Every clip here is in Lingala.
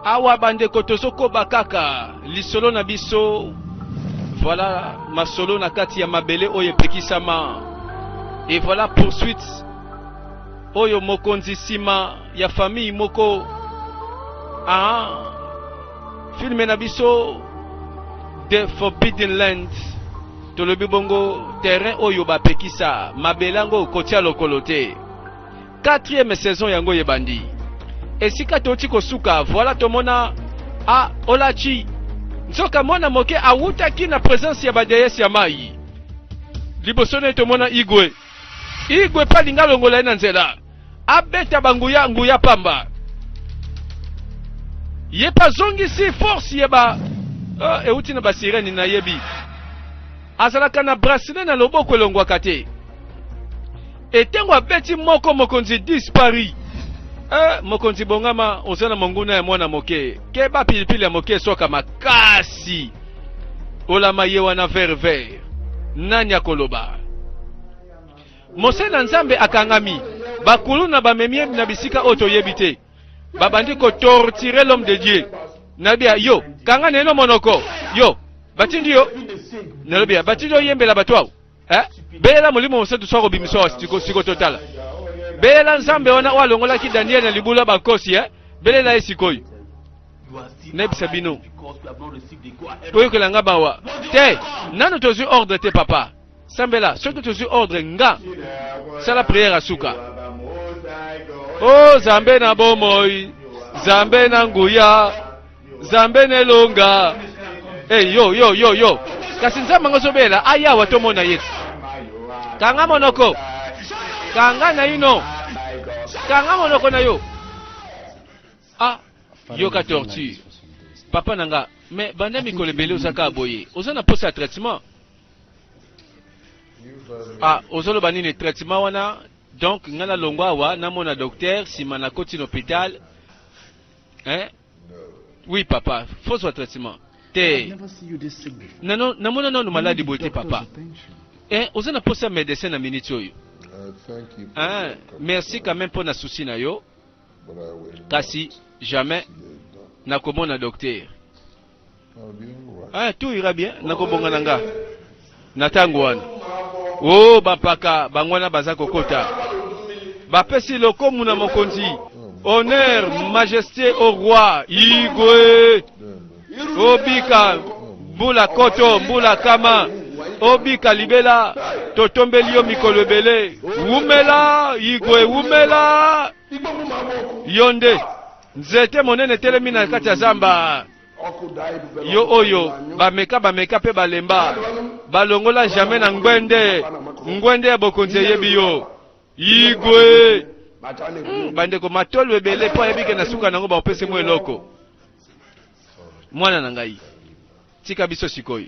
Awa bandeko tozokoba kaka lisolo na biso. Voilà masolo na kati ya mabele oyo epekisama. Et voilà poursuite oyo mokonzi nsima ya famille moko. Ah, filme na biso The Forbidden Land tolobi bongo terrain oyo bapekisa mabele yango kotia lokolo te. Quatrième saison yango ebandi. Esika touti kosuka, voilà tomona a Olachi. Nzoka mwana moke awutaki na presence ya ba déesse ya mai. Liboso na ye tomona Igwe. Igwe pe alinga alongola ye na nzela. Abeta banguya nguya pamba. Ye pe azongisi force ya ba oh, euti na ba sirene nayebi. Azalaka na bracelet na loboko elongwaka te. Etengo abeti moko mokonzi disparu. Eh, mokonzi bongama oza na monguna ya mwana moke. Keba pilipili ya moke eswaka makasi. Olama ye wana vert vert. Nani akoloba? Mose na Nzambe akangami. Bakuluna bamemi ye na bisika oyo toyebi te. Babandi ko torturer l'homme de Dieu. Nabia yo, kanga neno monoko. Yo, batindi yo. Nalobia, batindi yo yembela bato awo. Eh? Belela Molimo Mosantu so akobimisa awa siko, siko totala. Belela Nzambe wana oyo alongolaki Daniel na libulu ya bankosi, eh? Belela ye sikoyo. Nayebisa bino. Boyokela nga bawa. Te, nano tozwi ordre te papa. Sambela, soki tozwi ordre nga. Sala prière ya suka. Oh Nzambe na bomoi, Nzambe na nguya. Nzambe na elonga. Hey, yo yo yo yo. Kasi Nzambe yango azobela ayawa tomona ye. Kanga monoko. Kanga na ino. Kanga monoko na yo. Ah, yoka torture. Papa na nga, mais banda mikolo ebele oza kaka boye. Oza na posa ya traitement. Ah, ozoloba nini traitement wana? Donc nga nalongwa awa namona docteur sima nakoti na hôpital. Hein? Oui papa, faut zwa traitement. Te. Nano namona nanu maladi boye te papa. Eh, oza na posa médecin na minute oyo. Hein, merci quand même pona souci na yo. Kasi jamais nakomona docteur. Ah, tout ira bien, nakobonga na nga. Na tango wana. Oh, bampaka bango wana baza kokota. Bapesi lokomu na mokonzi. Honneur, majesté au roi. Igwe. Obika mbula koto, mbula kama. Obika libela. Totombeli yo mikolo ebele. Wumela, Igwe, wumela. Yo nde nzete monene etelemi na kati ya zamba. Yo oyo bameka bameka mpe balemba, balongola jamais na ngwende, ngwende ya bokonzi eyebi yo. Igwe! Bandeko matolo ebele mpo ayebi ke na suka nango bakopesa mwa eloko. Mwana na ngai, tika biso sikoyo.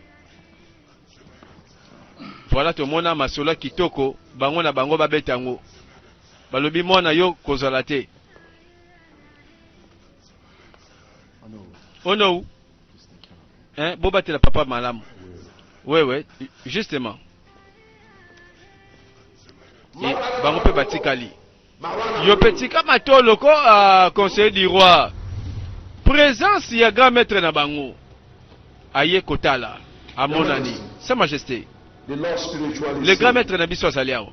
Voilà tomona masolo ya kitoko bango na bango babeta yango. Balobi mwana yo kozala te. Oh no. Hein, bobatela papa malamu. Ouais ouais, justement. Et bango pe batikali. Yo pe tika matolo ko uh, conseiller du roi. Présence ya grand maître na bango. Aye kotala. Amonani. Sa majesté. Le grand maître na biso azali awa.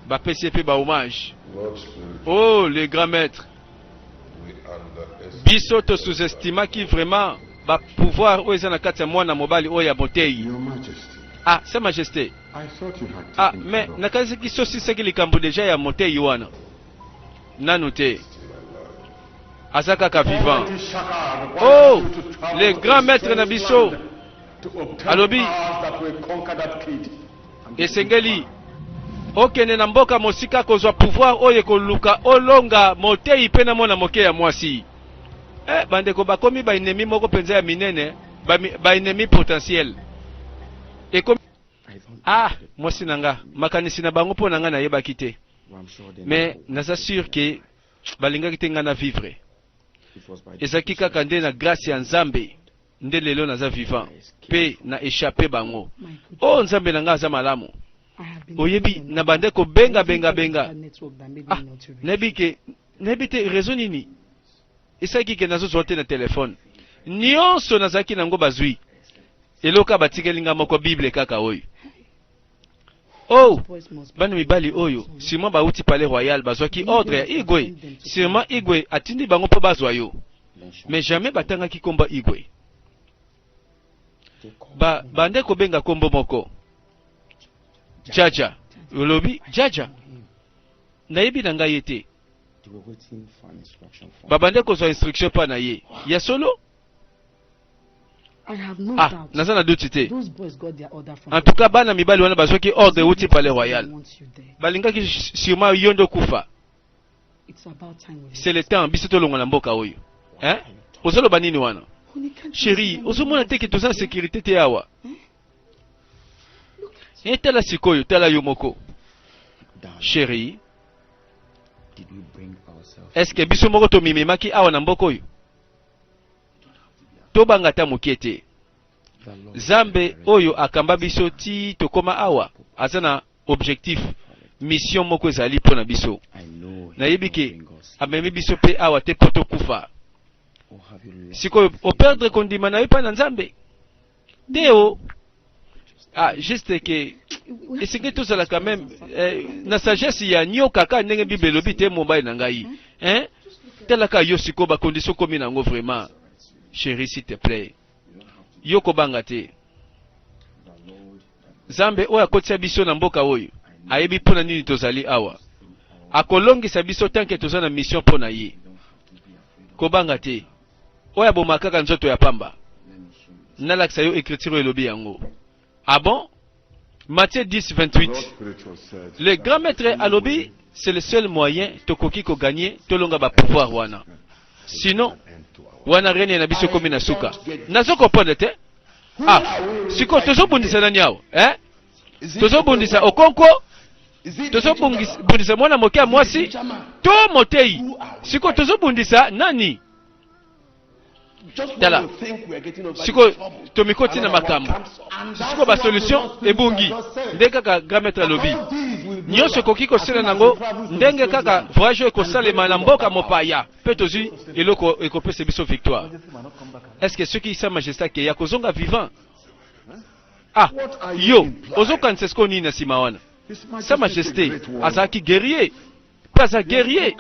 Bapesi ye pe ba hommage. Oh le grand maître. Biso to sous-estimaki vraiment ba pouvoir oyo eza na kati ya mwana mobali oyo ya moteyi. Ah, sa majesté. Ah, mais nakanisaki sosisaki likambo deja ya moteyi wana. Nanu te. Aza kaka vivant. Oh, le grand maître na biso alobi Esengeli okende na mboka mosika kozwa pouvoir oyo ekoluka olonga moteyi mpe na mwana moke ya mwasi. Eh, bandeko bakomi ba ennemi moko mpenza ya minene, ba, ba ennemi potentiel. Ekomi ah, mwasi na nga, makanisi na bango mpo na nga nayebaki te. Mais naza sur que balingaki te nga na vivre. Ezalaki kaka nde na grâce ya Nzambe. Nde lelo naza vivant pe na echappe bango. Oh Nzambe na nga aza malamu. Oyebi na bande ko benga benga benga. Ah, nayebi ke nayebi te raison nini. Esalaki ke nazozwa te na telefone. Nyonso nazalaki nango bazwi. Eloko batikeli nga moko Bible kaka oyo. Oh, bana mibali oyo sûrement bauti palais royal bazwaki ordre ya Igwe. Sûrement Igwe atindi bango mpo bazwa yo. Mais jamais batangaki kombo Igwe. Ba bande kobenga kombo moko. Jaja. Olobi Jaja. Nayebi na ngai ye te. Babande kozwa instruction mpa na ye. Ya solo? Ah, naza na doute te. En tout cas, bana mibali wana bazwaki ordre euti palais royal. Balingaki sûrement yo nde okufa. C'est le temps biso tolongwa na mboka oyo. Hein? Ozoloba nini wana? Chérie, ozomona te ke toza na sécurité te awa. Eh, tala sikoyo, tala yo moko. Chérie, est-ce que biso moko tomimemaki awa na mboka oyo? Tobanga ata moke te. Zambe oyo akamba biso ti tokoma awa aza na objectif, mission moko ezali mpo na biso. Nayebi ke amemi biso mpe awa te mpo tokufa. Sikoyo operdre kondima na yo epai na Nzambe te o ah, juste ke esengeli tozala quand même eh, na sagesse ya nyoka kaka ndenge Bible elobi te mobali na ngai hein? Talaka yo sikoyo bacondition komi na yango vraiment. Chérie, s'il te plaît, yo kobanga te. Nzambe oyo akotisa biso na mboka oyo ayebi mpo na nini tozali awa. Akolongisa biso tanke toza na mission mpo na ye. Kobanga te. Oyo aboma kaka nzoto ya pamba. Nalakisa yo écriture oyo elobi yango. Ah bon? Matthieu 10, 28. Le grand maître alobi, c'est le seul moyen tokoki ko gagner tolonga ba pouvoir wana. Sinon, wana règne na biso ekomi na suka. Nazo comprendre te. Ah, sikoyo tozobundisa nani awa? Eh? Tozobundisa Okonkwo? Tozobundisa mwana moke ya mwasi to motei? Sikoyo tozobundisa nani? Tala, sikoyo tomikoti na makambo. Sikoyo ba solution ebungi nde kaka grand maître alobi nyonso ekoki kosala nango ndenge kaka voyage oyo ekosalema na mboka mopaya mpe tozwi eloko ekopesa biso victoire. Est-ce que soki sa majesté akeya kozonga vivant? Ah, yo ozokanisa sikoyo nini na nsima wana? Sa majesté azalaki guerrier mpe aza guerrier,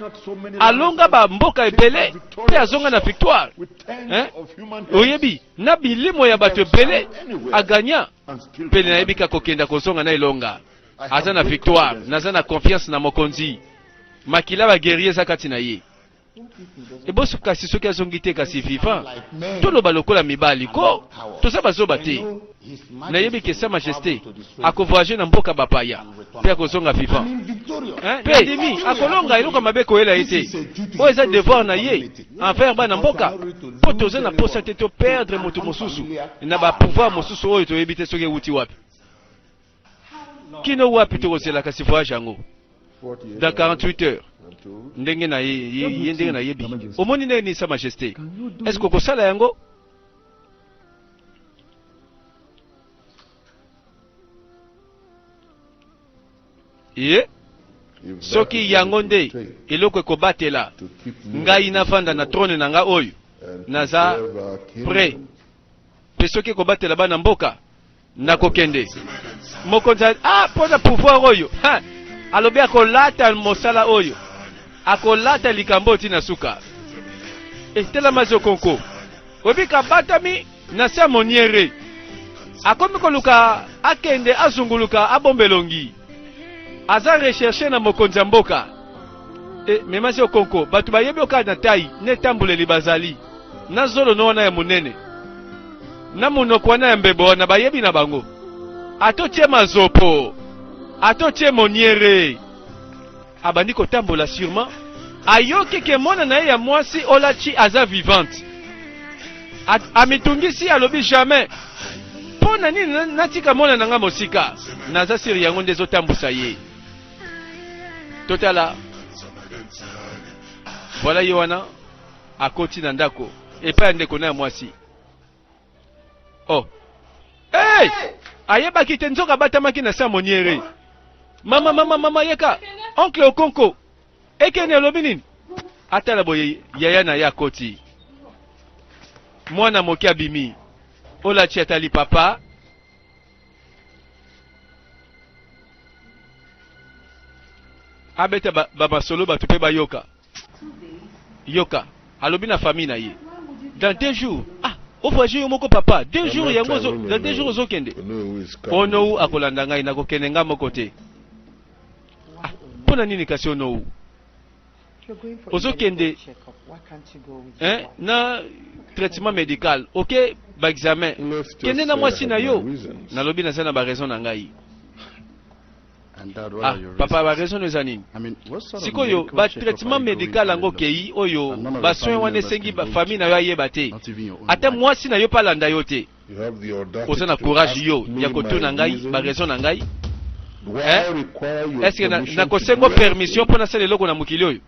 alonga ba mboka ebele mpe azonga na victoire. Hein? Oyebi na bilimo ya bato ebele aganya mpe nayebi ka kokenda kozonga na elonga. Aza na victoire, naza na confiance na mokonzi. Makila ba guerrier eza kati na ye. Eboso kasi soki azongi te kasi vivant. Toloba lokola mibali ko, toza bazoba te. Nayebi ke sa majesté ako voyager na mboka bapaya mpe akozonga vivant. Mpe ndimi akolonga eloko mabe koyela ye te. Oyo eza devoir na ye envers bana mboka mpo toza na posa te to perdre moto mosusu na ba pouvoir mosusu oyo toyebi te soki ewuti wapi. Kino wapi tokozela kasi voyage yango? Dans 48 heures. Ndenge na ye, ye ndenge nayebi. Omoni ndenge nini sa majesté? Est-ce que okosala yango? Ye soki yango nde eloko ekobatela ngai nafanda na trone na ngai oyo naza prêt, mpe soki ekobatela bana mboka nakokende. Mokonzi ah, mpo na pouvoir oyo ha, alobi akolata mosala oyo, akolata likambo oyo ntina suka. Etelama zokonko oyebi kabatami na se ya moniere, akomi koluka akende azunguluka abomba elongi, aza recherche na mokonzi ya mboka. E, memasi okonko bato bayebi okaa na tai na etambuleli bazali na zolo no wana ya monene na monoko wana ya mbebo wana bayebi na bango, ata otie mazopo ata otie moniere. Abandi kotambola sûrement ayoki ke mwana na ye ya mwasi Olachi aza vivante. Amitungisi alobi jamais mpo na nini natika mwana na nga mosika, naza siri yango nde ezotambusa ye. Totala voilà ye wana akoti na ndako epai ya ndeko na ya mwasi. Oh. Hey! Ayebaki te nzoka abatamaki na sa moniere. Mama mama mama yeka. Oncle Okonko. Ekene alobi nini? Atala boye yaya na ye akoti. Mwana moke abimi. Olachi atali papa. Abeta ba, ba masolo bato pe bayoka. Yoka, alobi na famille na ye. Dans deux jours, ah, o voyager yo moko papa, deux jours yango ozo, dans deux jours ozokende. Onou akolanda ngai, nakokende ngai moko te. Ah, mpo na nini kasi Onou? Ozokende hein, na traitement médical, ok, ba examen. Kende na mwasi na yo. Nalobi naza na ba raison na ngai. Ah, papa ba raison eza nini? Sikoyo ba traitement medical yango okei oyo ba soins wana esengi ba famille na yo ayeba te. Ata mwasi na yo pe alanda yo te. Oza na courage yo ya kotuna ngai ba raison na ngai? Eh? Est-ce que nakosengo permission mpo nasala eloko na mokili oyo?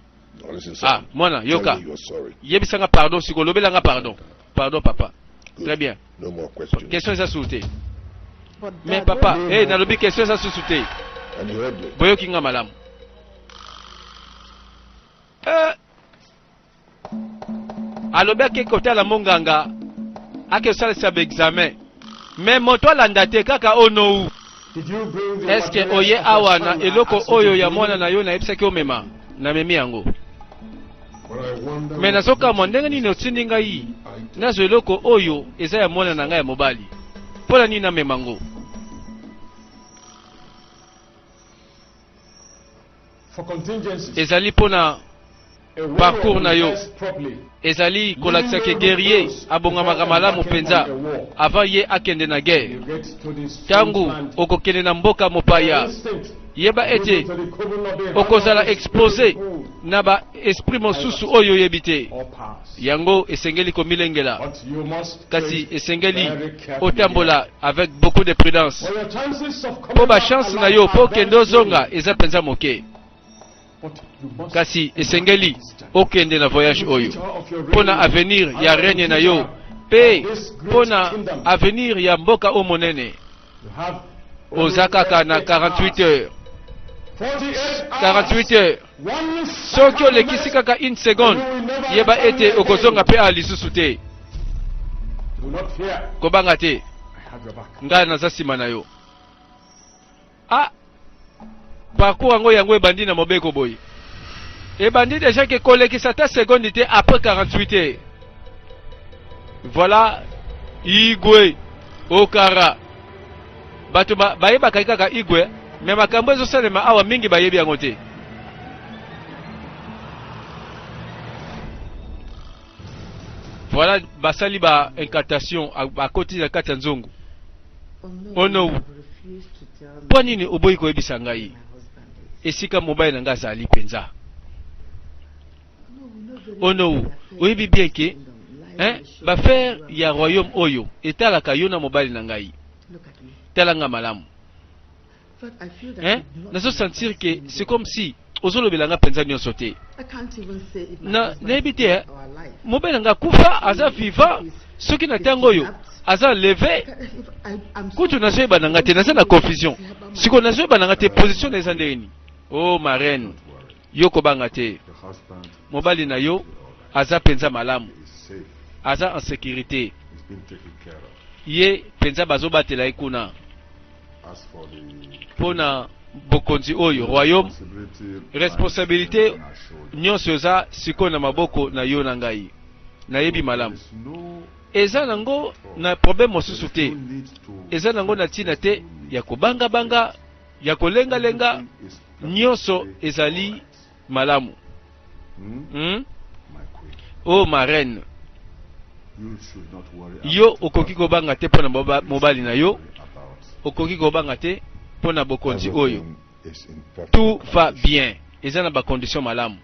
Ah, mwana, yoka. Yebisa nga pardon sikoyo, lobela nga pardon. Pardon papa. Très bien. Question eza susu te. Mais papa, eh nalobi question eza susu te. Boyoki nga malamu. Eh, alobi ake kotala monganga ake kosalisa ba examen mais moto alanda te kaka onou. Est-ce que oye awa na eloko oyo ya mwana na yo nayebisaki omema? Namemi yango. Me nazokamwa ndenge nini otindi ngai nazwa eloko oyo eza ya mwana na ngai ya mobali. Mpo na nini namema yango? Ezali mpo na parcours na yo. Ezali kolakisa ke guerrier abongamaka malamu mpenza avant ye akende na guerre. Ntango okokende na mboka mopaya, yeba ete okozala expose na ba esprit mosusu oyo oyebi te. Yango esengeli komilengela, kasi esengeli otambola avec beaucoup de prudence mpo ba chance na yo mpo okende ozonga eza mpenza moke. Kasi esengeli okende na voyage oyo mpo na avenir ya règne na yo mpe mpo na avenir ya mboka oyo monene. Oza kaka na 48 heures. 48 heures. Soki olekisi kaka une seconde, yeba ete okozonga mpe awa lisusu te. Kobanga te, ngai naza nsima na yo. Ah! Parcours yango yango ebandi na mobeko boye. Ebandi deja ke kolekisa ata seconde te après 48 heures. Voilà Igwe Okara. Bato ba, bayebaka kaka Igwe, mais makambo ezosalema awa mingi bayebi yango te. Voilà basali ba incantation bakoti na kati ya nzungu. Onowu, mpo nini oboyi koyebisa ngai esika mobali na ngai azali mpenza? Onowu, oyebi bien ke hein, bafere ya royaume oyo etalaka yo na mobali na ngai. Tala nga malamu. Hein? Nazo sentir que c'est comme si ozolobela nga mpenza nyonso te. Na nayebi te hein? Mobali na nga akufa aza vivant soki na ntango oyo aza leve kutu nazoyeba na nga te naza na confusion sikoyo nazoyeba na nga te position na eza ndenge nini oh ma reine yo kobanga te mobali na yo aza mpenza malamu aza en sécurité ye mpenza bazobatela ye kuna Mpo na bokonzi oyo, royaume, responsabilite nyonso eza sikoyo na maboko na yo na ngai. Nayebi malamu. Eza nango na problème mosusu te. Eza nango na ntina te ya kobangabanga, ya kolengalenga. Nyonso ezali malamu. Hmm? Oh, ma reine, yo okoki kobanga te mpo na mobali na yo, okoki kobanga te mpo na bokonzi oyo. Tout va bien, eza na ba conditions malamu.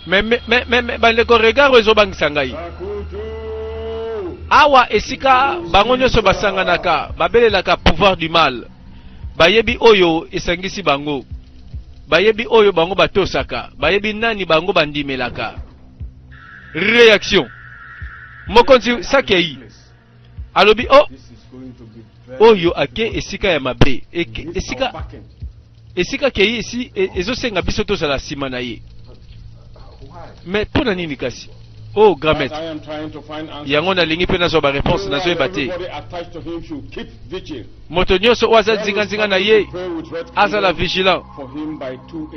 Mais, mais, mais, mais, mais bandeko regard oyo ezobangisa ngai awa esika bango nyonso basanganaka babelelaka pouvoir du mal Bayebi oyo esangisi bango. Bayebi oyo bango batosaka. Bayebi nani bango bandimelaka. Reaction. Mokonzi Sakei alobi o oh, oyo ake esika ya mabe, esika Esika akei esi e, ezosenga biso tozala nsima na ye. Mais mpo na nini kasi? Oh grand maître, yango nalingi mpe nazwa bareponse, nazoyeba te. Moto nyonso oyo aza nzinganzinga na ye azala vigilant.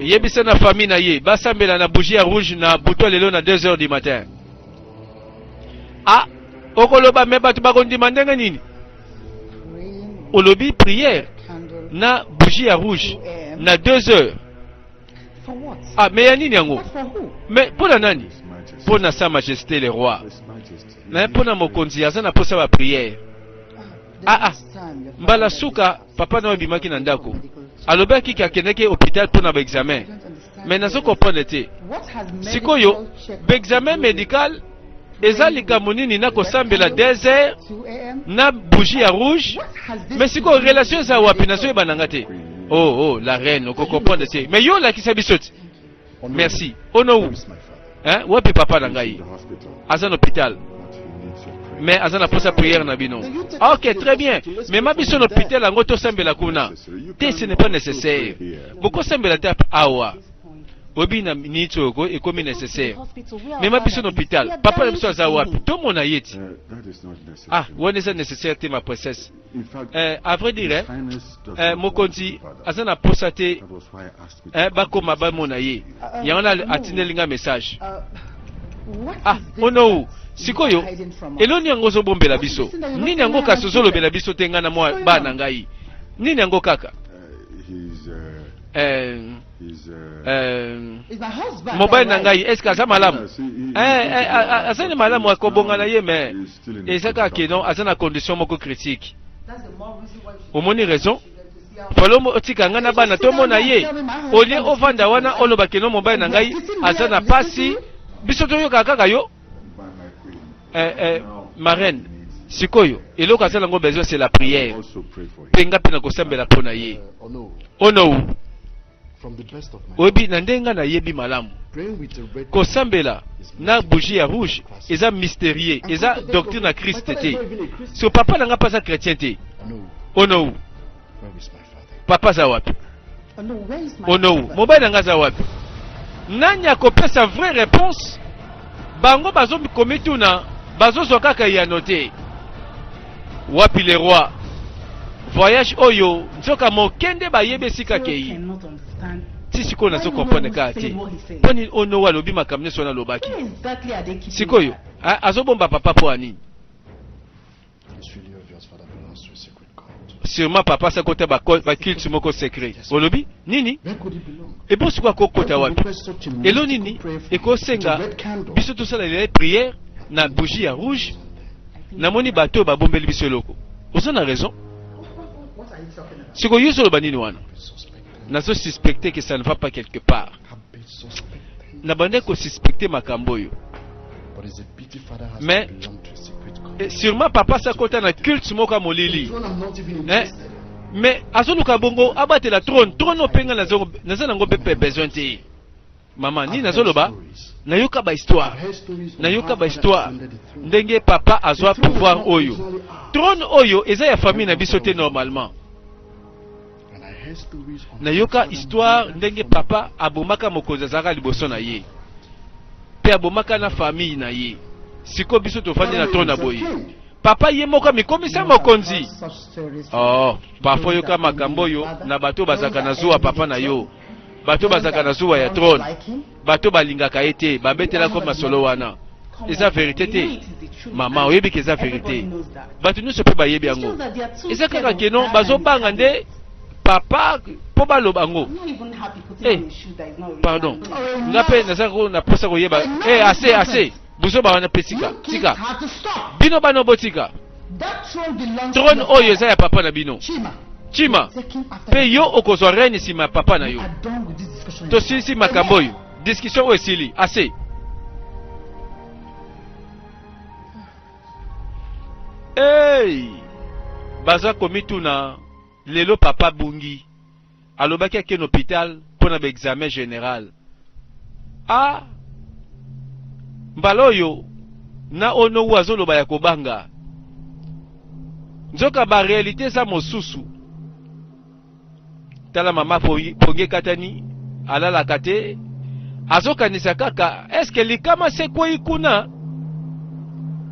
Yebisa na famille na ye basambela na bougie ya rouge na butu ya lelo na 2 heures du matin. Ah, okoloba me bato bakondima ndenge nini? Olobi prière na bougie ya rouge na 2 heures. Ah, mais ya nini yango? Mais mpo na nani? Mpo na sa majesté le roi. Mais mpo na mokonzi aza na posa ba prière. Ah ah, mbala suka papa na yo abimaki na ndako alobaki ke akendaki hôpital mpo na baexamen mais nazo comprendre te sikoyo baexamen médical eza likambo nini na kosambela 2 heures na bougie ya rouge mais sikoyo relation eza wapi nazoyeba na nga te oh oh la reine okocomprendre te mais yo olakisa biso ti merci onou hein wapi papa na ngai aza na hôpital mais aza na posa prière na bino ok très bien mema biso na hôpital yango tosambela kuna te ce n'est pas nécessaire bokosambela te awa oyebi na minute oyo ekomi nécessaire mema biso na hôpital papa na biso aza wapi tomona ye ti ah wana eza nécessaire te ma princesse eh, à vrai dire eh, mokonzi aza na posa te eh, bakoma bamona ye yango na atindeli nga message ah onou sikoyo eloni yango ozobombela biso nini yango kasi ozolobela biso te ngai na mwa bana ngai nini yango kaka eh, eh, mobali na ngai eske aza malamu eh, eh, azali malamu akobonga na ye mais eza kaka ke non aza na condition moko critique omoni raison falo otika ngai na bana tomona ye olie ovanda wana oloba keno mobali na ngai aza na pasi biso toyokaka kaka yo eh, eh, marraine sikoyo eloko aza nango besoin c'est la prière mpe nga mpe nakosambela mpo na ye onou oyebi na ndenge nga nayebi malamu kosambela na bougie ya rouge eza mystérieux eza doctrine ya christ te so papa na nga mpe aza chrétien te onou papa aza wapi onou mobali na nga aza wapi nani akopesa vraie réponse bango bazokomituna bazozwa kaka eyano te wapi le roi voyage oyo nzoka moke nde bayebi esika kei ti sikoyo nazo comprendre kaka te mpo nini oyo noa alobi makambo nyonso wana alobaki sikoyo azobomba papa mpo ya nini sûrement papa asakota baculte moko secret olobi nini ebo sikoyo akokota wapi elo nini ekosenga biso tosalela ye prière na bougie ya rouge namoni bato oyo babombeli biso eloko oza na raison sikoyo yo ozoloba nini wana nazo suspecte que ça ne va pas quelque part nabandaki kosuspecte makambo oyo mais eh, sûrement papa sakota na culte moko ya molili eh, mais azoluka bongo abatela trône trône oyo mpe ngai naza nango mpe besoin te Mama nini nazoloba nayoka ba histoire nayoka ba histoire ndenge papa azwa pouvoir oyo trône oyo eza ya famille na biso te normalement nayoka histoire ndenge papa abomaka mokonzi azalaka liboso na ye mpe abomaka na famille na ye sikoyo biso tofandi na trône na boye papa ye moko amikomisa mokonzi oh parfois yoka makambo oyo na bato bazalaka na zuwa papa na yo bato bazalaka na zuwa ya trone bato balingaka ye te babetelako masolo wana eza verite te mama oyebi ke eza verite bato nyonso mpe bayebi yango eza kaka keno bazobanga nde papa mpo baloba yango eh, pardon nga mpe naza na mposa koyeba eh, ase ase buzoba wana mpe tika tika bino bana botika trone oyo eza ya papa na bino chima mpe yo okozwa règne nsima ya papa na yo tosilisi makambo oyo discussion oyo esili ase hey! baza komituna lelo papa bungi alobaki akende hôpital mpo na baexamen général ah mbala oyo na onowu azoloba ya kobanga nzoka barealité eza mosusu. Tala mama pongi ekatani, alalaka te, azokanisa kaka eske likama se ekwei kuna?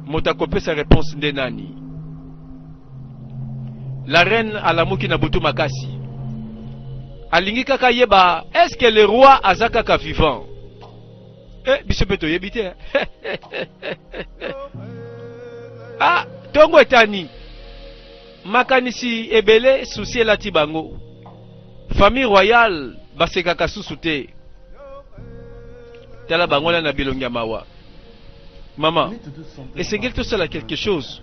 Moto akopesa reponse nde nani? La reine alamuki na butu makasi, alingi kaka ayeba eske le roi aza kaka vivant. Eh, biso mpe toyebi te. Ah, tongo etani, makanisi ebele, susi elati bango. Famille royale basekaka susu te. Tala bango na bilongi ya mawa. Mama, esengeli tosala quelque chose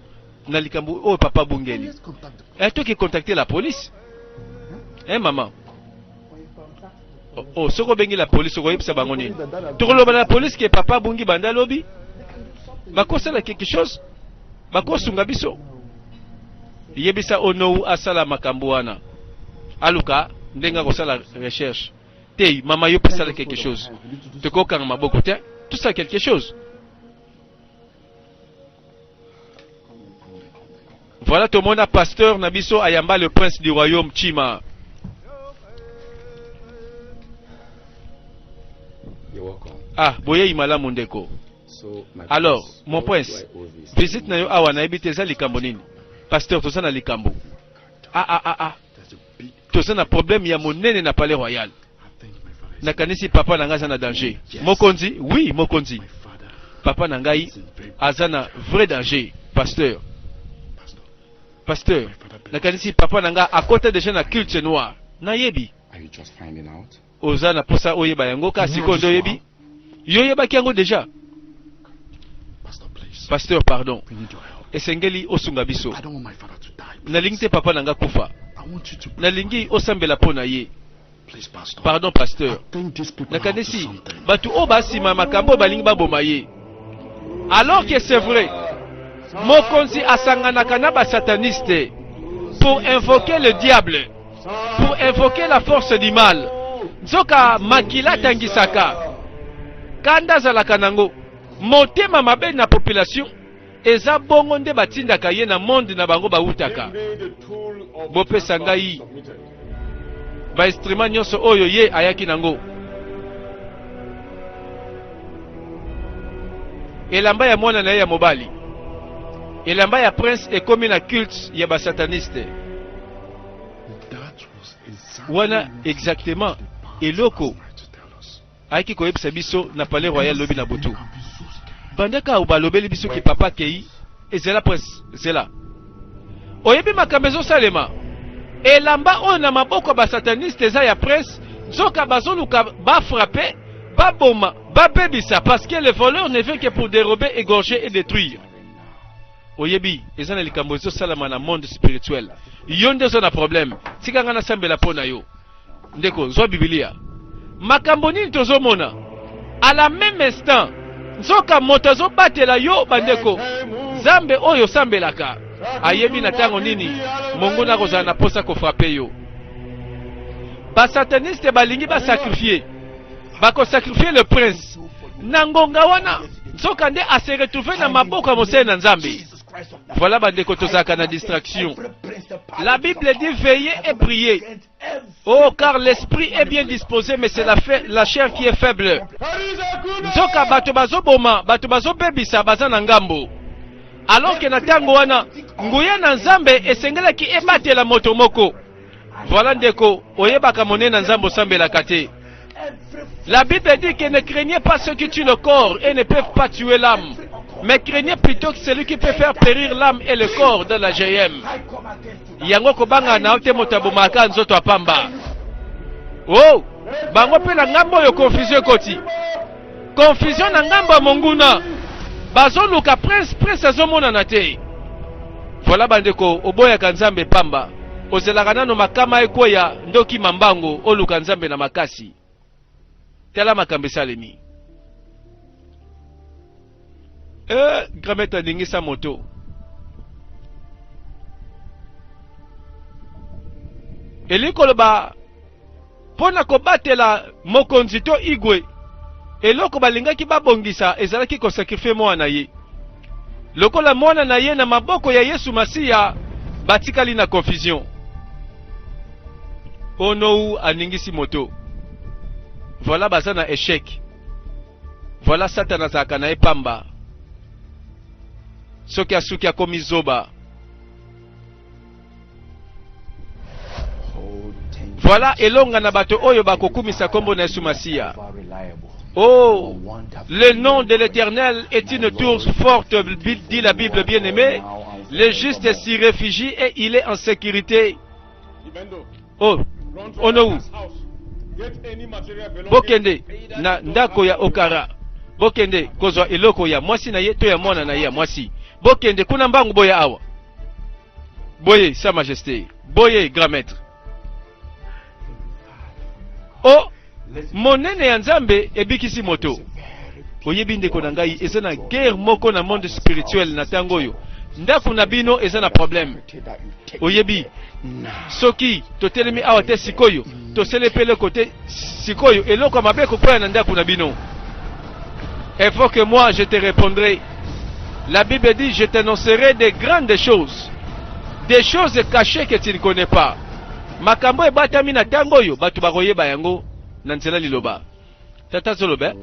na likambo oyo papa abungeli. Eh, toki contacter la police. Eh, mama. Oh, oh, soki obengi la police okoyebisa bango nini? Tokoloba na police ke papa abungi banda lobi, bakosala quelque chose, bakosunga biso. Yebisa Onou asala makambo wana, aluka ndenge akosala recherche. Te mama, yo mpe sala quelque chose, tokokanga maboko te, tosala quelque chose. Voilà tomona pasteur na biso ayamba le prince du royaume Chima. Ah, boyei malamu ndeko. Alors, mon prince, visite na yo awa nayebi te eza likambo nini? Pasteur, toza na likambo. Ah ah ah ah. Toza na problème ya monene na palais royal. Nakanisi papa na ngai aza na danger. Mokonzi, oui, mokonzi. Papa na ngai aza na vrai danger, pasteur. Pasteur, nakanisi papa na ngai akota deja na culte noir. Nayebi. Oza na posa oyeba yango ka sikoyo nde oyebi? Yo oyebaki yango deja? Pasteur, pardon. Esengeli osunga biso. Nalingi te papa na nga kufa. Nalingi osambela mpo na ye. Pardon pasteur. Nakanisi bato oyo basima makambo oyo balingi baboma ye. Alors que c'est vrai, mokonzi asanganaka na basataniste pour invoquer le diable, pour invoquer la force du mal. Nzoka makila atangisaka, kanda azalaka nango, motema mabe na population eza bongo nde batindaka ye na monde na bango bawutaka. Bopesa ngai ba instrument nyonso oyo ye ayaki nango. Elamba ya mwana na ye ya mobali, elamba ya prince ekomi na culte ya basataniste. Wana exactement eloko ayaki koyebisa biso na palais royal lobi na butu. Banda kaka balobeli biso ke papa akei, ezela prince, zela. Oyebi makambo ezosalema? Elamba oyo na maboko ya basataniste eza ya prince, nzoka bazoluka bafrape, baboma, babebisa, parce que le voleur ne vient que pour dérober, égorger et détruire. Oyebi, eza na likambo ezosalama na monde spirituel. Yo nde oza na problème. Tika ngai nasambela mpo na yo. Ndeko, zwa Biblia. Makambo nini tozomona? À la même instant, nzoka moto azobatela yo, bandeko. Nzambe oyo osambelaka ayebi na ntango nini monguna akozala na posa kofrape yo. Basataniste balingi basakrifie, bakosakrifie le prince na ngonga wana, nzoka nde ase retrouve na maboko ya mosali na Nzambe. Voilà bandeko, tozalaka na distraction. La Bible dit veillez et priez. Oh, car l'esprit est bien disposé, mais c'est la, la chair qui est faible. Nzoka bato bazoboma, bato bazobebisa, baza na ngambo. Alors que na tango wana, nguya na Nzambe esengelaki ebatela moto moko. Voilà ndeko, oyebaka monene na Nzambe osambelaka te. La Bible dit que ne craignez pas ceux qui tuent le corps et ne peuvent pas tuer l'âme, mais craignez plutôt celui qui peut faire périr l'âme et le corps dans la GM. Yango kobanga na yo te moto abomaka nzoto ya pamba. Oh, bango mpe na ngambo oyo confusion ekoti. Confusion na ngambo ya monguna. Bazoluka prince, prince azomonana te. Voilà bandeko, oboyaka Nzambe pamba. Ozelaka nano makama ekweya nde okima mbango oluka Nzambe na makasi. Tala makambo esalemi. Eh, grand maître aningisa moto. Elingi koloba mpo na kobatela mokonzi to igwe, eloko balingaki babongisa ezalaki kosakrifie mwana na ye. Lokola mwana na ye na maboko ya Yesu Masiya, batikali na confusion. Onou aningisi moto. Voilà baza na echec. Voilà Satana azalaka na ye pamba. Soki asuki akomi zoba. Voilà elonga na bato oyo bakokumisa kombo na Yesu Masiya. Oh, le nom de l'Éternel est une tour forte, dit la Bible bien-aimée. Le juste s'y réfugie et il est en sécurité. Oh, onou. Bokende na ndako ya Okara. Bokende kozwa eloko ya mwasi na ye to ya mwana na ye ya mwasi. Bokende kuna mbangu boya awa. Boye, Sa Majesté. Boye, grand maître. O monene ya Nzambe ebikisi moto. Oyebi ndeko na ngai, eza na guerre moko na monde spirituel na ntango oyo. Ndako na bino eza na problème. Oyebi, soki totelemi awa te sikoyo, tosele mpe eloko te sikoyo, eloko ya mabe ekokwea na ndako na bino. Évoque-moi, je te répondrai. La Bible dit, je t'annoncerai des grandes choses, des choses cachées que tu ne connais pas. Makambo ebatami na ntango oyo bato bakoyeba yango na nzela liloba. Tata azoloba eh?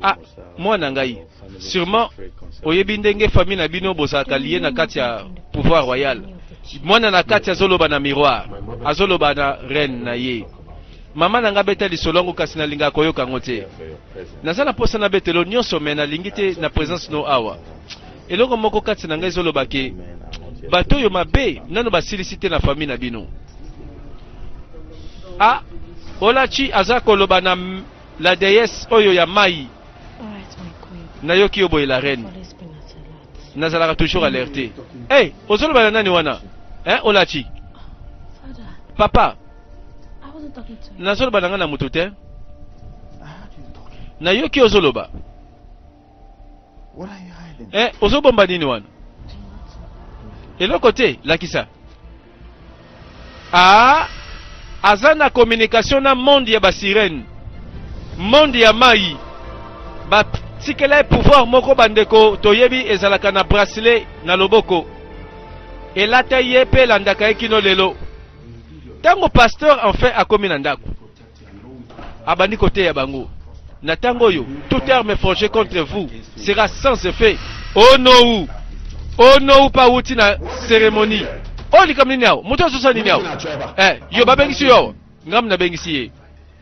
ah, mwana ngai sûrement oyebi ndenge famille na bino bozalaka liye na kati ya pouvoir royal. Mwana na kati azoloba na miroir, azoloba na reine na ye. Mama na ngai abeta lisolo yango kasi nalingaka koyoka yango te. Naza na mposa nabetelo nyonso me nalingi te na presence no awa. Eloko moko kati na ngai ezoloba ke bato oyo mabe nano basilisi te na famille na bino. Ah, Olachi aza koloba na la déesse oyo ya mai. Nayoki yo boye la reine. Nazalaka toujours alerte. Hey, ozoloba na nani wana? Hein, Olachi? Papa, nazoloba na ngai na moto te. Nayoki ozoloba. Eh, ozobomba nini wana? Eloko te, lakisa. Ah, aza na communication na monde ya ba sirène, monde ya mai. Batikela ye pouvoir moko bandeko toyebi ezalaka na bracelet na loboko. Elata ye pe elandaka ye kino lelo. Tango pasteur enfin akomi na ndako, abandi koteya bango na ntango oyo toute arme forgée contre vous sera sans effet. Onou onou pa wuti na cérémonie oyo likambo nini awa moto azosa nini awa eh, yo babengisi yo awa ngambo nabengisi ye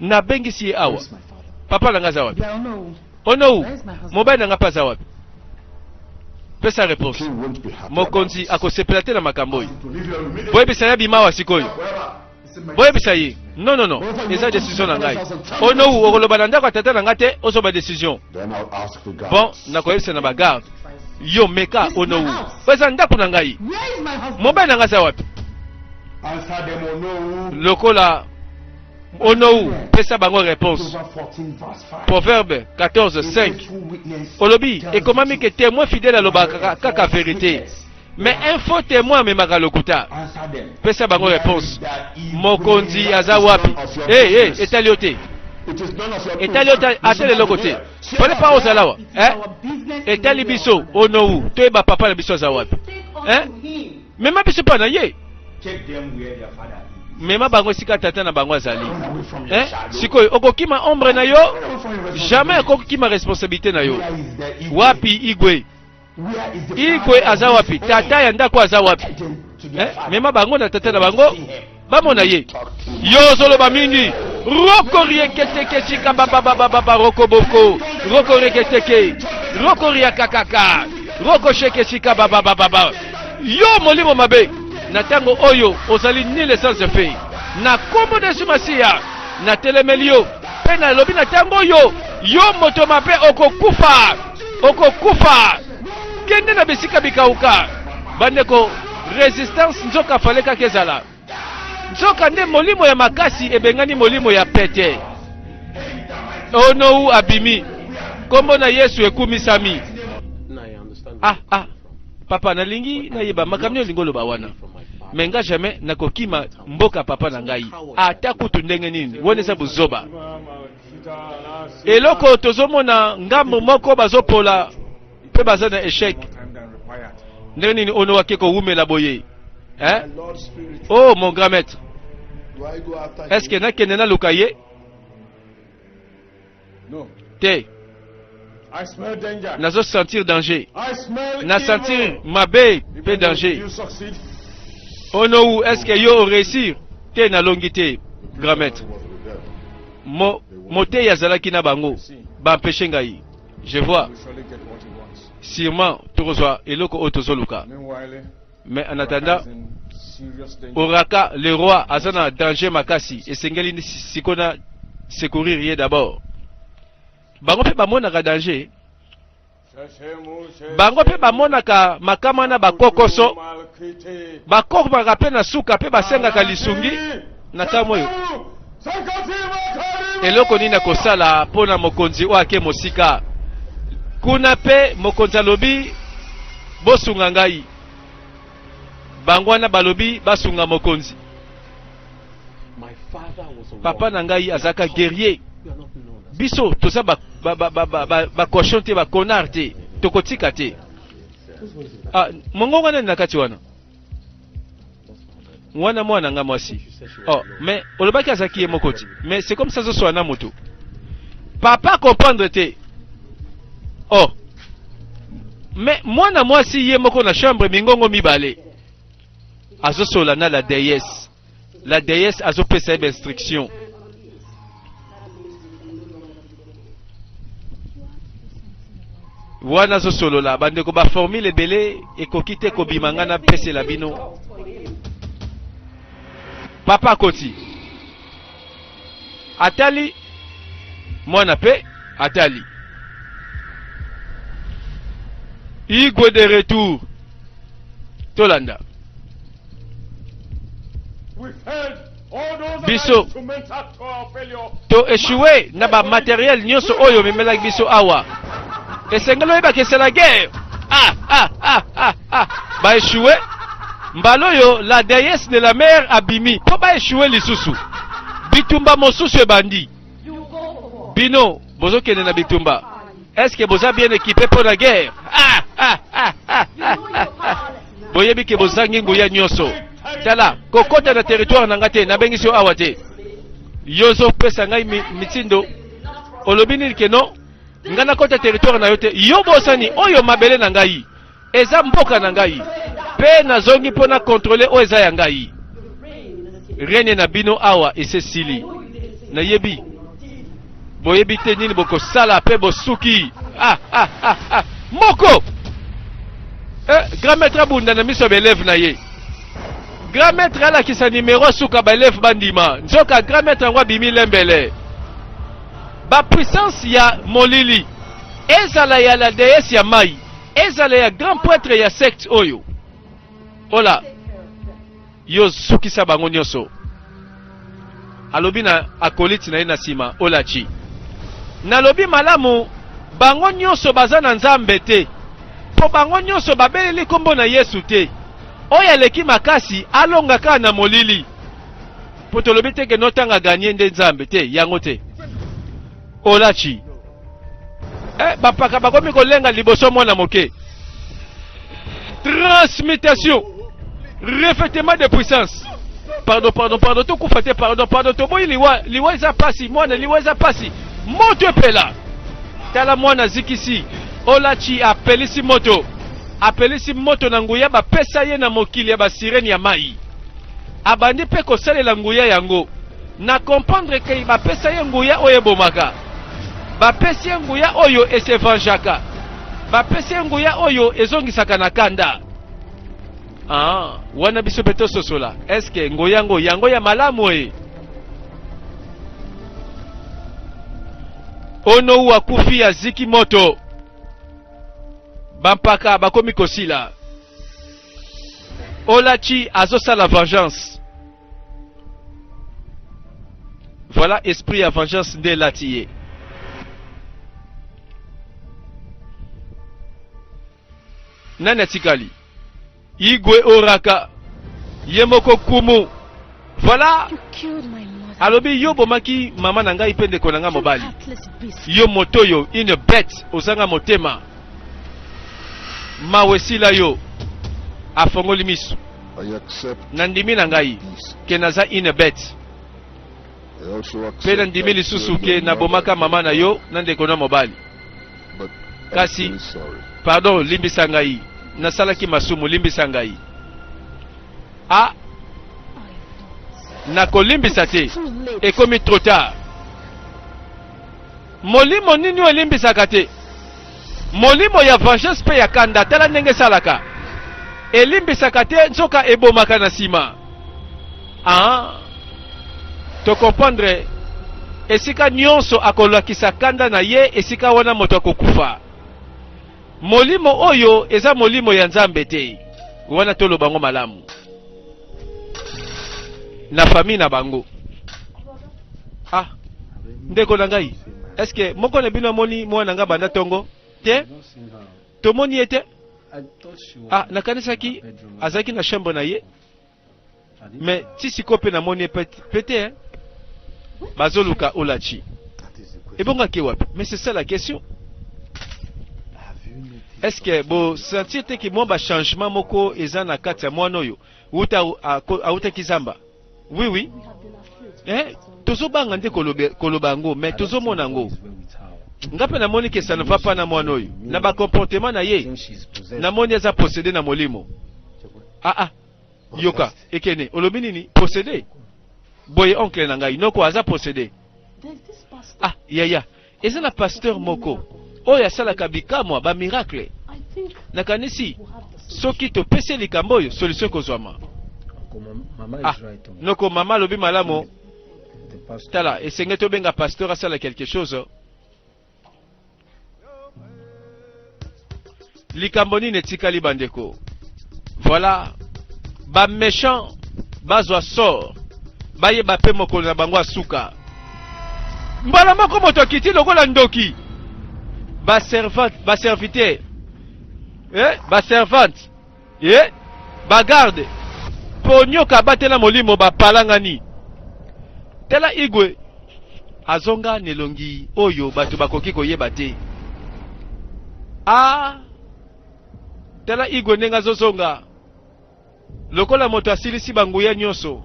nabengisi ye awa papa na ngai aza wapi onou mobali na ngai mpe aza wapi pesa réponse mokonzi akosepela te na makambo oyo boyebisa ye abima awa sikoyo boyebisa ye non non non eza décision na ngai onou okoloba na ndako ya tata na ngai te ozwa décision bon nakoyebisa na bagarde yo meka onou po eza ndako na ngai mobali na ngai aza wapi lokola onou pesa bango réponse proverbe 14 5 olobi ekomami ke témoin fidèle alobaka kaka vérité Mais un faux témoin amemaka lokuta. Pesa bango réponse. Mokonzi aza wapi? Hey, hey, etali yo te. Etali yo te, ata eloko te. Fallait pas ozala wa. Eh? Etali biso onou, toyeba papa na biso aza wapi. Eh? Mema biso pa na ye. Mema bango esika tata na bango azali. Eh? Sikoyo okokima ombre na yo? Jamais okokima responsabilité na yo. Wapi Igwe? Igwe aza wapi? Tata ya ndako aza wapi? Eh? Mema bango na tata na bango bamona ye. Yo ozoloba mingi. Roko rieketeke chika baba baba baba roko boko. Roko rieketeke. Roko riakakaka. Roko sheke chika baba baba baba. Yo molimo mabe na ntango oyo ozali nil sans effet. Na kombo na Yesu Masiya natelemeli yo mpe nalobi na ntango oyo yo moto mabe okokufa. Okokufa! Kende na bisika bikauka. Bandeko, resistance nzoka fale kaka ezala. Nzoka nde molimo ya makasi ebengani molimo ya pete. Onou abimi. Kombo na Yesu ekumisami. Ah, ah. Papa, nalingi nayeba makambo nini olingi oloba wana. Me nga jamais nakokima mboka papa na ngai. Ata kutu ndenge nini. Wana eza buzoba. Eloko tozomona ngambo moko bazopola mpe baza na echec. Ndenge nini ono ake kowumela boye? Hein? Oh mon grand maître. Est-ce que nakende naluka ye? Te. Nazo sentir danger. Na sentir mabe pe danger. Onou, est-ce que yo réussir? Te nalongi te, grand maître. Mo, moteyi azalaki na bango, ba empêcher ngai. Je vois. Sûrement tokozwa eloko oyo tozoluka. Mais en attendant, Oraka le roi aza na danger makasi, esengeli siko na secourir ye d'abord. Bango mpe bamonaka danger, bango mpe bamonaka makama na bakokoso, bakomaka mpe na suka mpe basengaka lisungi na ntango oyo. Eloko nini nakosala mpo na mokonzi oyo ake mosika kuna? Mpe mokonzi alobi, bosunga ngai. Bango wana balobi basunga mokonzi. Papa na ngai azalaka guerrier. Biso toza ba ba ba ba ba, ba, ba cochon te, ba connard te, tokotika te. Ah, mongongo nani na kati wana? Wana mwana nga mwasi. Oh, mais olobaki azalaki ye moko ti. Mais c'est comme ça azoswana na moto. Papa comprendre te. Oh. Mais mwana mwasi ye moko na chambre mingongo mibale. Azosola na la déesse. La déesse azopesa ye ba instruction. Wana azosolola bandeko ba formule ebele ekoki te kobima ngai napesela bino. Papa akoti atali mwana mpe atali Igwe de retour tolanda biso to echoue na ba materiel nyonso oyo omemelaki biso awa. Esengeli oyeba ke c'est la guerre. Ah, ah, ah, ah, ah. Ba echoue mbala oyo la déesse de la mer abimi mpo ba echoue lisusu. Bitumba mosusu ebandi. Bino bozokende na bitumba, est-ce que boza bien équipé mpo na guerre? Ah, ah, ah, ah, ah, ah, ah. Boyebi ke bozangi nguya nyonso. Tala, kokota na territoire na nga te, nabengisi yo awa te. Yo ozopesa ngai mitindo, olobi nini ke non, ngai nakota territoire na yo te? Yo bosani oyo mabele na ngai eza mboka na ngai, mpe nazongi mpo na kontrole oyo eza ya ngai. Règne na bino awa esesili. Nayebi boyebi te nini bokosala mpe bosuki. Ah, ah, ah, ah. Moko eh, grand maître abunda na miso ya baeleve na ye. Grand maître alakisa nimero asuka baeleve bandima. Nzoka grand maître yango abimi lembele. Ba puissance ya molili ezala ya la déesse ya mai, ezala ya grand prêtre ya secte oyo ola yo sukisa bango nyonso. Alobi na acolyte na ye na nsima olachi, nalobi malamu, bango nyonso baza na Nzambe te, mpo bango nyonso babeleli nkombo na Yesu te. Oyo aleki makasi alonga kaka na molili, mpo tolobi te ke notanga ganye nde Nzambe te, yango te. Olachi eh, bapaka bakomi kolenga liboso mwana moke. Transmutation, revêtement de puissance. Pardon, pardon, pardon, tokufa te, pardon, pardon, toboyi liwa, liwa eza pasi, mwana, liwa eza pasi. Moto epela. Tala mwana azikisi, Olachi apelisi moto, apelisi moto na nguya bapesa ye na mokili ya basirene ya mai. Abandi mpe kosalela nguya yango. Na comprendre ke bapesa ye nguya oyo ebomaka, bapesi ye nguya oyo esevangeaka, bapesi ye nguya oyo ezongisaka na kanda. Ah, wana biso mpe tososola, eske nguya yango yango ya malamu e? Onou akufi aziki moto, bampaka bakomi kosila. Olachi azosala vengeance. Voilà esprit ya vengeance nde elati ye. Nani atikali? Igwe Oraka ye moko kumu. Voilà. Alobi yo bomaki mama na ngai mpe ndeko na ngai mobali. Yo moto oyo une bête ozanga motema. Mawa esila yo. Afongoli miso. Nandimi na ngai ke naza une bête. Mpe nandimi lisusu ke nabomaka mama na yo na ndeko na mobali. Kasi, pardon, limbisa ngai. Nasalaki masumu, limbisa ngai. Ah, nakolimbisa te. Ekomi trop tard. Molimo nini oyo elimbisaka te? Molimo ya vengeance mpe ya kanda, tala ndenge esalaka. Elimbisaka te, nzoka ebomaka na nsima. Ah, to comprendre esika nyonso akolakisa kanda na ye, esika wana moto akokufa. Molimo oyo eza molimo ya Nzambe te. Wana toloba yango malamu. Na famille na bango. Ah, ndeko na ngai, est-ce que moko na bino amoni mwana nga banda tongo? Te? Tomoni ye te? Ah, nakanisaki azalaki na chambre na ye. Mais ti sikoyo mpe namoni ye pe te. Hein? Bazoluka Olachi. Ebongo ake wapi? Mais c'est ça la question. Est-ce que bo sentir te que mwa ba changement moko eza na kati ya mwana oyo uta autaki zamba? Oui oui. Eh, tozobanga nde koloba yango mais tozomona yango. Nga mpe namoni que ça ne va pas na mwana oyo. Na ba comportement na ye, namoni aza possédé na molimo. Ah ah. Yoka, Ekene, olobi nini? Possédé? Boye oncle na ngai, noko aza possédé. Ah, yaya, eza na pasteur moko oyo asalaka bikamwa, ba miracle. Nakanisi soki topesi likambo oyo solution ekozwama. Ah, noko mama alobi malamu. Tala, esengeli tobenga pasteur asala quelque chose. Likambo nini etikali bandeko? Voilà, ba méchants bazwa sort, bayeba pe mokolo na bango asuka. Mbala moko moto akiti lokola ndoki. Ba servante, ba serviteur, eh, ba servante, eh, ba garde. Po nyoka abatela molimo bapalangani. Tala Igwe azonga na elongi oyo bato bakoki koyeba te. Ah, tala Igwe ndenge azozonga lokola moto asilisi banguya nyonso,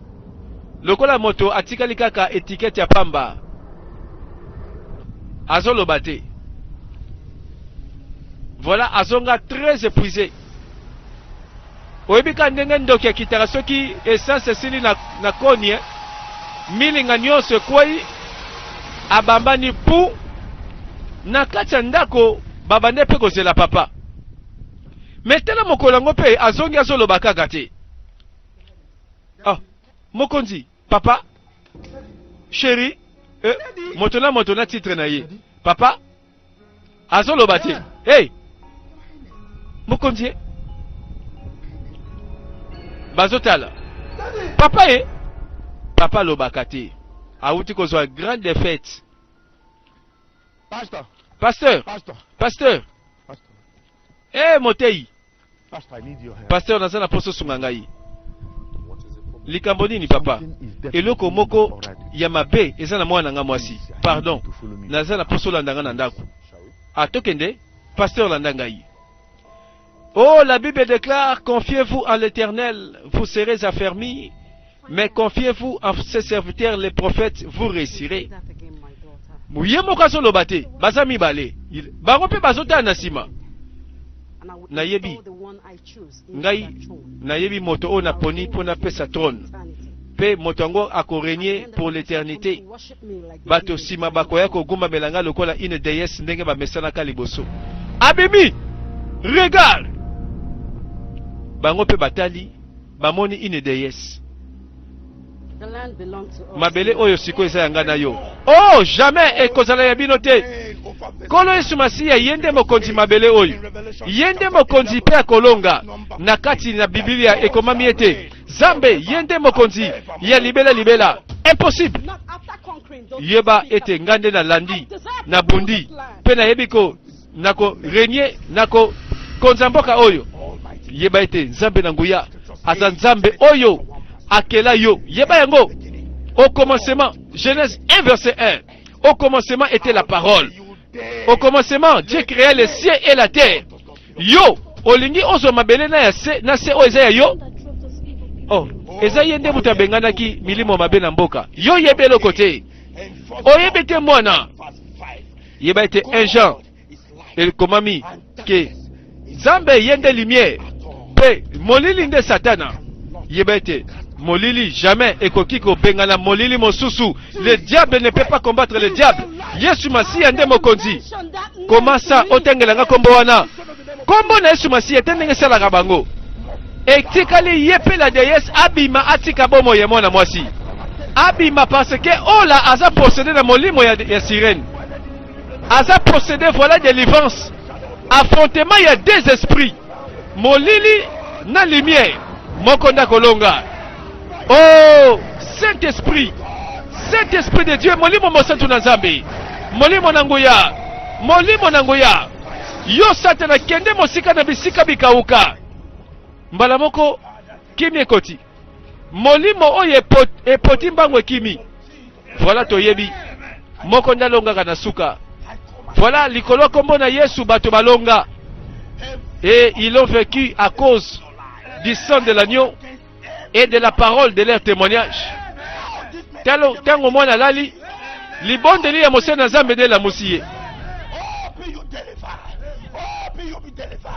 lokola moto atikali kaka etikete ya pamba, azoloba te. Voilà, azonga très épuisé. Oyebi kaka ndenge ndoki akitaka soki essence esili na, na koni eh? Milinga nyonso ekwei, abambani pu na kati ya ndako, babande mpe kozela papa. Me tala mokolo yango mpe azongi azoloba kaka te. Ah, mokonzi, papa, chéri, eh, moto na moto na titre na ye. Papa, azoloba te. Hey, mokonzi ye bazotala papa ye papa alobaka te awuti kozwa grande défaite Pastor. Pasteur. Pastor. Pasteur. Pastor. Eh moteyi. Pastor, I need your help. Pasteur naza na poso sunga ngai. Likambo nini papa? Eloko moko ya mabe eza na mwana nga mwasi. Pardon. Naza na poso landa nga na ndako. Ah tokende? Pasteur landa ngai. Oh, la Bible déclare, confiez-vous en l'Éternel, vous serez affermis, mais confiez-vous en ses serviteurs, les prophètes, vous réussirez. Ye moko azoloba te, baza mibale. Bango mpe bazotala na nsima. Nayebi, ngai nayebi moto oyo naponi mpo napesa trône mpe moto yango akorenie pour l'éternité. Bato nsima bakoya kogumbamela ngai lokola une déesse ndenge bamesanaka liboso. Abimi! Regarde! Bango mpe batali, bamoni une déesse. Mabele oyo sikoyo eza ya ngai na yo. Oh, jamais ekozala ya bino te. Nkolo Yesu Masiya ye nde mokonzi mabele oyo. Ye nde mokonzi mpe akolonga. Na kati na Biblia ekomami ete Zambe ye nde mokonzi ya libela libela. Impossible. Yeba ete ngai nde nalandi, nabundi mpe nayebi ko nako renier, nako konza mboka oyo. Yeba ete Nzambe na nguya aza Nzambe oyo akela yo. Yeba yango. Au commencement, Genèse 1 verset 1. Au commencement était la parole. Au commencement, Dieu créa les cieux et la terre. Yo, olingi ozwa mabele na ya se, na se oyo eza ya yo? Oh. Eza ye nde moto abenganaki milimo mabe na mboka. Yo oyebi eloko te, oyebi te mwana. Yeba ete 1 Jean ekomami ke Nzambe ye nde lumière mpe molili nde Satana. Yeba ete molili jamais ekoki kobengana molili mosusu. Le diable ne peut pas combattre le diable. Yesu Masiya nde mokonzi. Komasa otangela nga kombo wana. Kombo na Yesu Masiya te ndenge esalaka bango. Etikali ye mpe la déesse abima atika bomoi ya mwana mwasi. Abima parce que ola aza possédé na molimo ya, ya sirène. Aza possédé, voilà délivrance. Affrontement ya deux esprits. Molili na lumière. Moko nda kolonga. Oh, Saint-Esprit. Saint-Esprit de Dieu, molimo mosantu na Nzambe. Molimo na nguya. Molimo na nguya. Yo Satana kende mosika na bisika bikauka. Mbala moko kimia ekoti. Molimo oyo epoti mbangu ekimi. Voilà toyebi moko nde alongaka na suka. Voilà likolo kombo na Yesu bato balonga. Et ils l'ont vécu à cause du sang de l'agneau et de la parole de leur témoignage. Talo tango mwana alali libondeli ya mosali na Nzambe nde elamusi ye.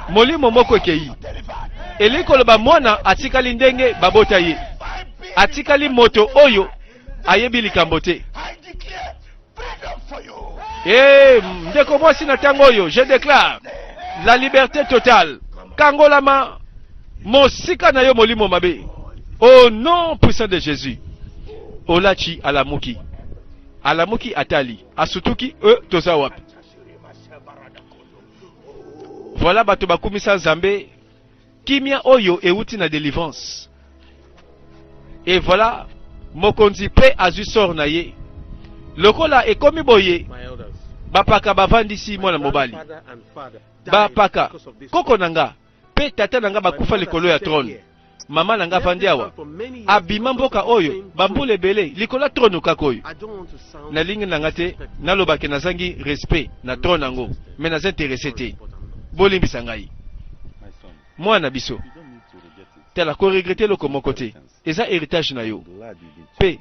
Molimo moko ekei. Elingi koloba mwana atikali ndenge babota ye. Atikali moto oyo ayebi likambo te. Ee, ndeko mwasi na ntango oyo, je déclare la liberté totale. Kangolama mosika na yo molimo mabe. Au nom puissant de Jésus. Olachi alamuki. Alamuki atali. Asutuki, e toza wapi? Voilà bato bakumisa Nzambe kimia oyo euti na délivrance. Et voilà mokonzi pe azwi sort na ye. Lokola ekomi boye, bapaka bavandisi mwana mobali. Bapaka, koko na nga pe tata na nga bakufa likolo ya trone. Mama na nga avandi awa, abima mboka oyo bambula ebele likolo ya trone kaka oyo. Nalingi na nga te naloba ke nazangi respect na trone yango, mais naza interesse te. Bolimbisa ngai. Mwana biso, tala ko regretter eloko moko te. Eza heritage na yo. Pe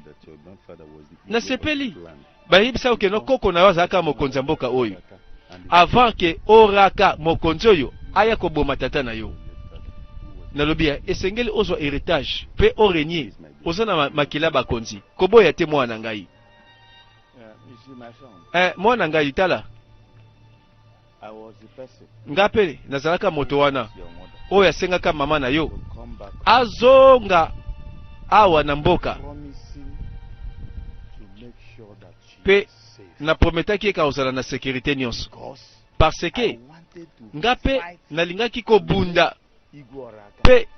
nasepeli bayebisa yo ke no koko na yo azalaka mokonzi ya mboka oyo avant ke oraka mokonzi oyo aya koboma tata na yo. Nalobi ya esengeli ozwa heritage pe o regner, oza na makila bakonzi, koboya te mwana na ngai. Eh, mwana ngai tala Nga mpe nazalaka moto wana oyo asengaka mama na yo azonga awa na mboka, mpe na prometaki ye kozala na securite nyonso, parce que nga mpe nalingaki kobunda mpe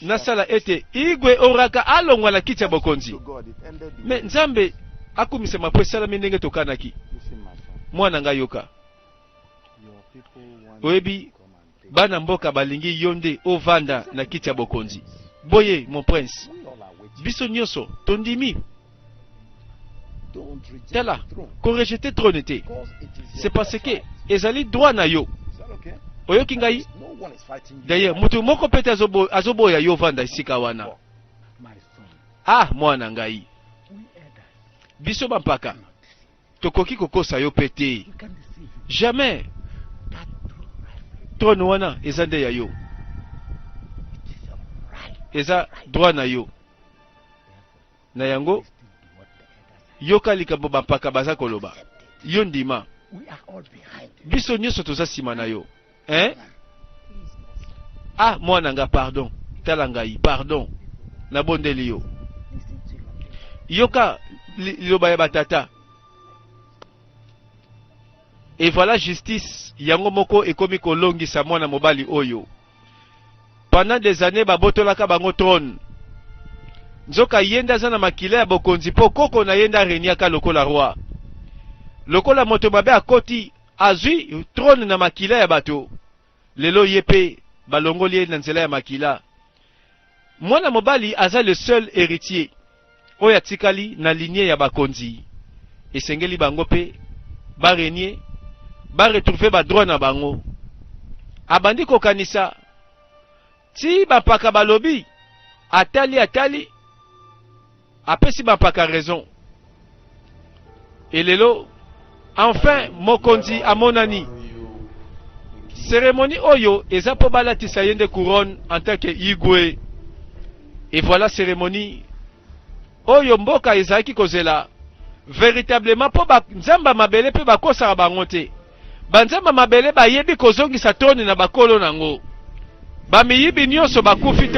nasala ete Igwe Oraka alongwa na kiti ya bokonzi. Me Nzambe akumisama mpo esalami ndenge tokanaki. Mwana ngai yoka, oyebi bana mboka balingi yo nde ovanda na kiti ya bokonzi. Boye mon prince, biso nyonso tondimi. Tala, korejete trone te, c'est parce que ezali droit na yo. Oyoki ngai? D'ailleurs, moto moko mpe te azoboya yo ovanda esika wana. Ah, mwana ngai, biso bampaka tokoki kokosa yo mpe te, jamais. Trone wana eza nde ya yo, eza droit na yo. Na yango, yoka likambo bampaka baza koloba. Yo ndima. Biso nyonso toza nsima na yo. Hein? Ah, mwana nga pardon. Tala ngai, pardon. Nabondeli yo. Yoka liloba ya batata. Et voilà justice yango moko ekomi kolongisa mwana mobali oyo. Pendant des annees babotolaka bango trone. Nzoka ye nde aza na makila ya bokonzi po koko na ye nde a regnaka lokola roi. Lokola moto mabe akoti azui trone na makila ya bato, lelo ye pe balongoli ye na nzela ya makila. Mwana mobali aza le seul heritier oyo atikali na lignee ya bakonzi. Esengeli bango pe ba regner, ba retrouver ba droits na bango. Abandi kokanisa tii bampaka balobi. Atali, atali, apesi bampaka raison. Elelo enfin mokonzi amonani. Cérémonie oyo eza mpo balatisa ye nde couronne en tant que Igwe. Et voilà cérémonie oyo mboka ezalaki kozela véritablement, mpo banzambe mabele mpe bakosaka bango te. Banzambe mabele bayebi kozongisa trône na bakolo nango. Bamiyibi nyonso bakufi te.